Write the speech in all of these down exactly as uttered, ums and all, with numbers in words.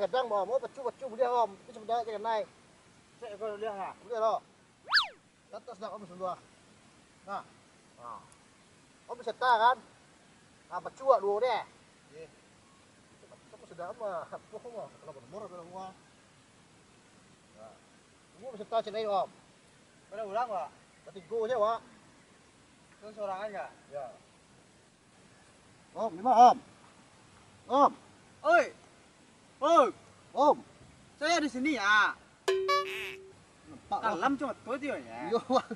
Kadang, Om, oh, pacu, pacu, buliah, Om. Tapi sabananyo jan kanai. Cek ko buliah, ha? Buliah lo. Santai sadang, Om, saluah. Nah. Nah. Om bisa ta kan? Nah, pacu awak duo deh. Oke. Pacu sadang mah. Apo mah? Kalau nomor, kalau uang. Nah. Tunggu bisa ta cek lai, Om. Bara urang, Wak? Batigo se, Wak. Tu sorangan ka? Ya. Om, di ma, Om? Om. Oi. Oi. Om. Saya di sini, ya. Nampak, Om. Dalam cuma tu, Tio, ya. Iyo, Wak.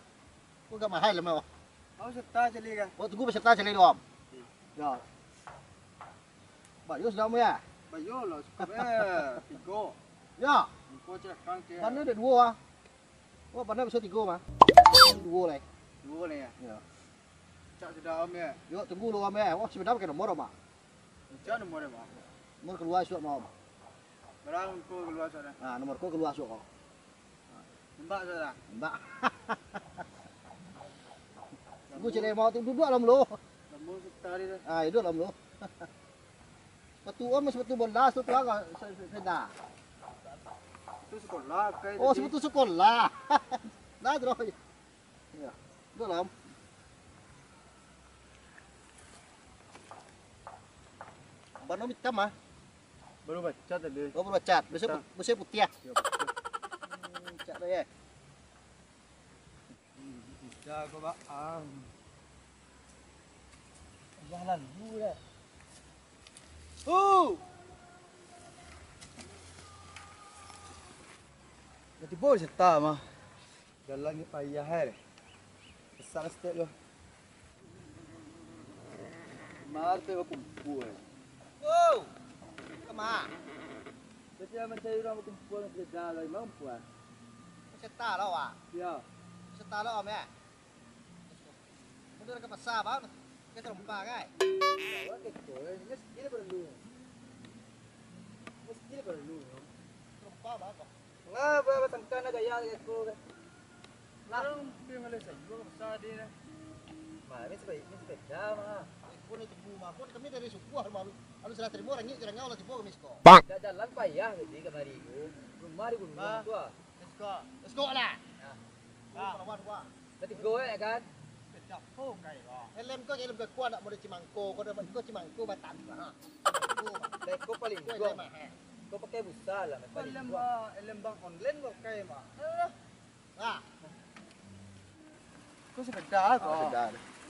Ko agak mahal lah, Wak. Kau serta cali kah? Kau tunggu peserta cali dulu, Om. Ya. Bayo sudah, Om, ya? Bayo lah, cukup, eh, tigo. Ya. Engkau cakang ke. Pandai ada duo, ah. Wah, pandai bisa tigo mah. Duo lai. Duo lai, ya? Ya. Cak sudah, Om, ya? Yo, tunggu lu, Om, ya. Wah, si Bedam pakai nomor, Om, ah. Cak nomor, Om. Nomor kalua suak mah, Om. Barang ko kalua suak dah. Nah, nomor ko kalua suak ko. Nembak suak dah. Nembak. Tunggu cek lai mau tu duduak dalam lu. Lamo sekali dah. Ah, duduak dalam lu. Sepatu Om, sepatu bola, sepatu apa? Se-, se-, sepeda. Tu sekolah, kai. Oh, tadi. Sepatu sekolah. Nah, terus. Ya. Duduak dalam. Ban Om itam ah. Baru baca tadi. Oh, baru baca. Biasa put-, biasa putiah. Ya, putiah. Hmm, cak dah ya. Jago, Bang. Jalan dulu, ya. Uh! Dah tibo serta mah. Jalan ni payah, eh. Besar step tu. Mar tu bakumpul. Oh! Kama? Tapi yang mencari orang bakumpul, sepeda lah, memang kuat. Serta lah, wak. Ya. Serta lah, Om, ya. Mundur ka pasa, Bang. Ka tarompa, kan? Awak keko, eh. Ini skill perlu. Ini skill perlu. Tarompa, Bang. Ngapa batangka nak gaya keko, kan? Lah. Orang pi malai sajo ka pasa tadi, nah. Mah, ini sebaik, ini sepeda, mah. Keko ni tubuh, mah. Kami dari subuah, mah. Lalu sudah terima, rangik, jarangau lah tibo kami siko. Bang. Dah jalan payah tadi kamari tu. Rumah di gunung tu, ah. Let's go. Let's go lah. Ya. Nah. Lawan gua. Batigo, eh, kan? Beda po kai, Bang. Helm ko, helm ko kuat nak model cimangko, ko dah ko cimangko batang, ha. Ko, Bang. Ko paling helm, ha. Ko pakai busa lah, paling helm, kuat. Bang, helm bang online bang kai, Bang. Alah. Ha. Ko sepeda ko. Ah, sepeda.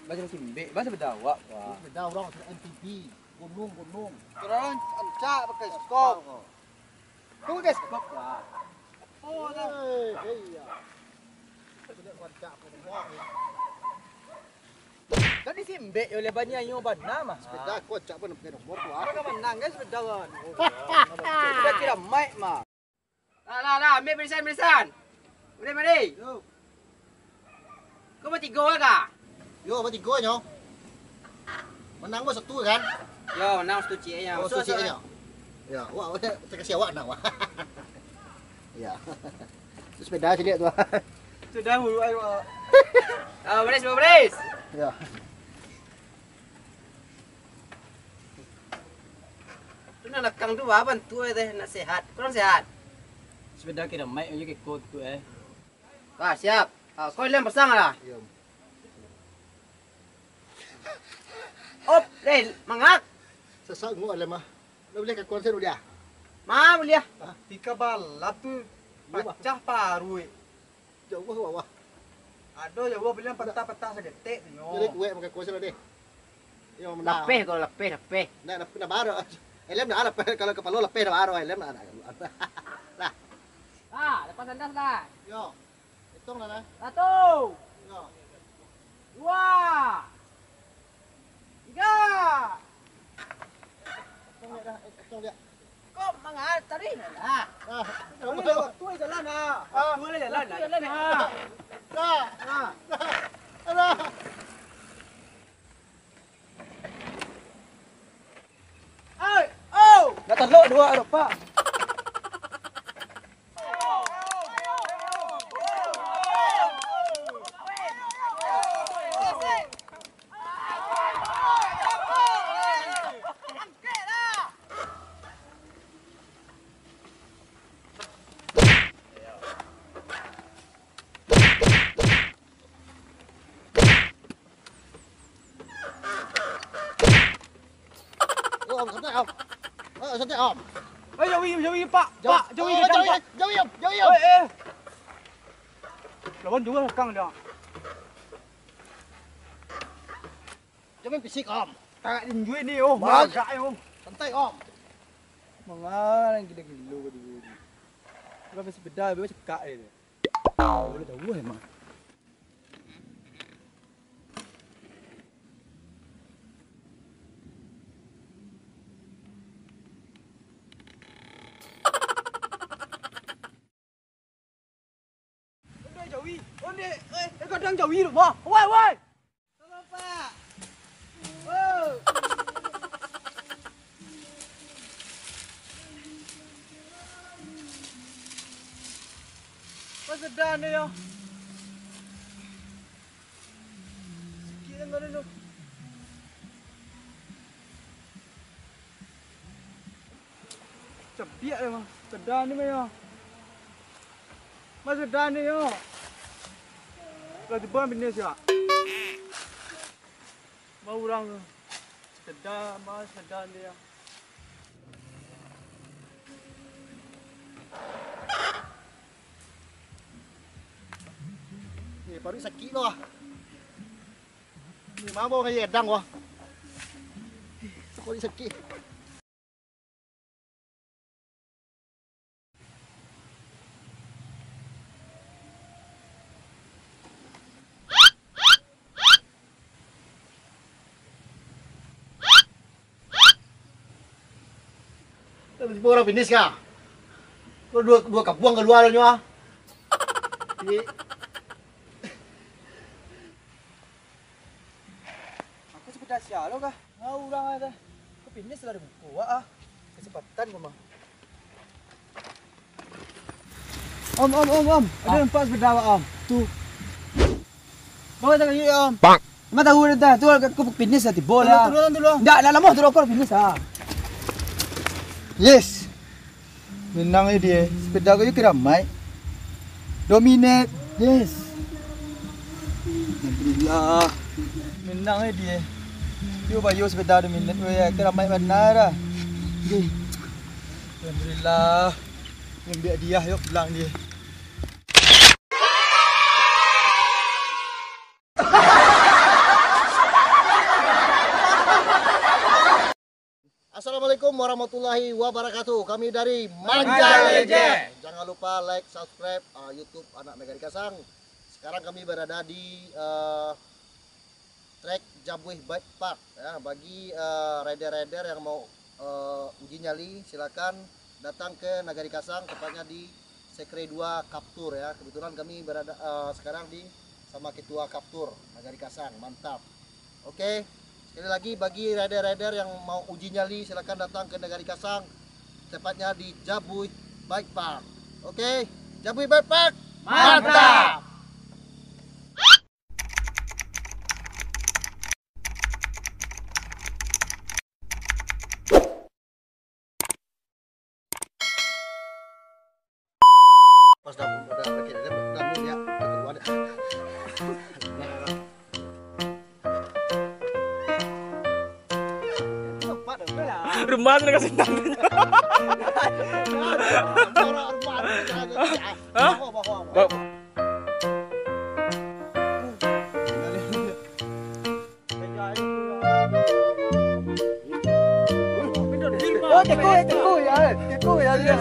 Macam simbek, bang sepeda awak, Bang. Sepeda orang M T B, gunung, gunung. Orang ancak pakai skop. Ko pakai skop lah. Oh, dah. Eh, iya. Tadi simbek yo le banyak yo bana mah. Sepeda ko cak pun pakai nomor tu. Apa ka manang kan sepeda kan? Sepeda kira mic mah. Lah, lah, lah, ambil barisan, barisan. Mari, mari. Yo. Ko batigo ka? Yo, batigo nyo. Manang ko satu kan? Yo, manang satu ciek nyo. Oh, satu ciek nyo. Ya, wak, wak, saya kasih awak nak, wak. Ya. Tu sepeda ciliak tu. Sudah bulu ai, wak. Ah, baris, baris. Ya. Tu nak lakang tu, wak, bantu ai teh, nak sehat. Kurang sehat. Sepeda kira mic aja keko tu, eh. Ah, siap. Ah, ko helm pasang lah. Iyo. Op, deh, mangak. Sasak ngok helm ah. Lo buliah ka konser buliah? Ma buliah? Hah? Tika balap tu. Iyo, Bang. Pacah paruik. Jauah, wah, wah. Ado jauah buliah patah-patah saketek tu nyo. Jadi kuek makan konser deh. Iyo, menang. Lapeh kalau lapeh, lapeh. Nah, lapeh, nah, baru. Helm dah lapeh, kalau kapalo lapeh dah baru, helm dah, dah. Lah. Ah, lepas landas lah. Yo. Hitung lah, nah. Satu. Yo. Dua. Tiga. Hitung liak dah, eh, hitung liak. Kok mangatar ini lah? Ah, tarik lah, waktu jalan lah. Ah. Waktu jalan lah. Waktu jalan lah. Dah. Ah. Dah. Alah. Ai, oh! Nak telok dua tu, Pak. Om, santai, Om. Oh, santai, Om. Eh, jauhi, jauhi, Pak. Jauh. Pak, jauhi, oh, jauhi, Pak. Jauhi, Om. Jauhi, Om. Eh, eh. Lawan jauah belakang dia. Jauhi fisik, Om. Tarik tinju ni, oh. Bang. Marah, eh, Om. Santai, Om. Mangarang gila-gila ka dulu ni. Kalau masih beda, bebas cekak je. Boleh tahu emang. Ondeh jauhi, ondeh, eh, eh, kadang jauhi tu, bah. Woi, woi. Tolong, Pak. Oh. Pas sedan ni, yo. Sikit lah kau dulu. Cabiak lah, Bang. Sedan ni, Bang, yo. Mas, sedan ni, yo. Lah tibo bini siap. Mau urang tu. Sedan, Mas, sedan dia. Ni, paruik sakik tu, ah. Ni, mabo ngai edang, wah. Paruik sakik. Tibo urang pinis ka? Ko duo, duo kabuang kalua nyo, ah. Ni. Aku sapeda sia lo kah? Tahu urang ai teh. Aku pinis lah di muko awak ah. Kasempatan ko mah. Om, om, om, om. Ado nampak sapeda awak, om? Tu. Bawa tak kaki, om? Bang. Emang tahu dah tu, aku pinis lah tibo lah. Turun, turun, turun. Ndak, ndak lamo turun, aku pinis lah. Yes. Minang jo die, sepeda ko jo kiramaik. Dominate, yes. Alhamdulillah. Minang jo die. Yo bayo sepeda Dominate, weh, kiramaik bana dah. Oke. Alhamdulillah. Ambiak hadiah, yo pulang die. Assalamualaikum warahmatullahi wabarakatuh. Kami dari Manja Legend. Jangan lupa like, subscribe, uh, YouTube Anak Nagari Kasang. Sekarang kami berada di, uh, trek Jabuih Bike Park. Ya, bagi, uh, rider-rider yang mau, uh, uji nyali, silakan datang ke Nagari Kasang, tepatnya di Sekre dua Kaptur, ya. Kebetulan kami berada, eh, sekarang di sama ketua Kaptur, Nagari Kasang, mantap. Oke, sekali lagi bagi rider-rider yang mau uji nyali, silakan datang ke Nagari Kasang, tepatnya di Jabuih Bike Park. Oke, Jabuih Bike Park, mantap. Pas dah, dah, dah, dah, dah, dah, dah, ya, keluar deh. Rumah tu kasih tandanya. Hah? Ba- Oh, keko, keko, ya, keko, ya, ya.